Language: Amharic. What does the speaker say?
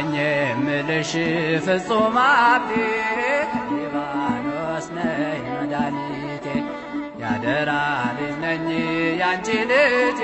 ነኝ የምልሽ ፍጹም ሀብቴ፣ ሊባኖስ ነይ መድኃኒቴ። ያደራ ልጅ ነኝ ያንቺ ልጅ፣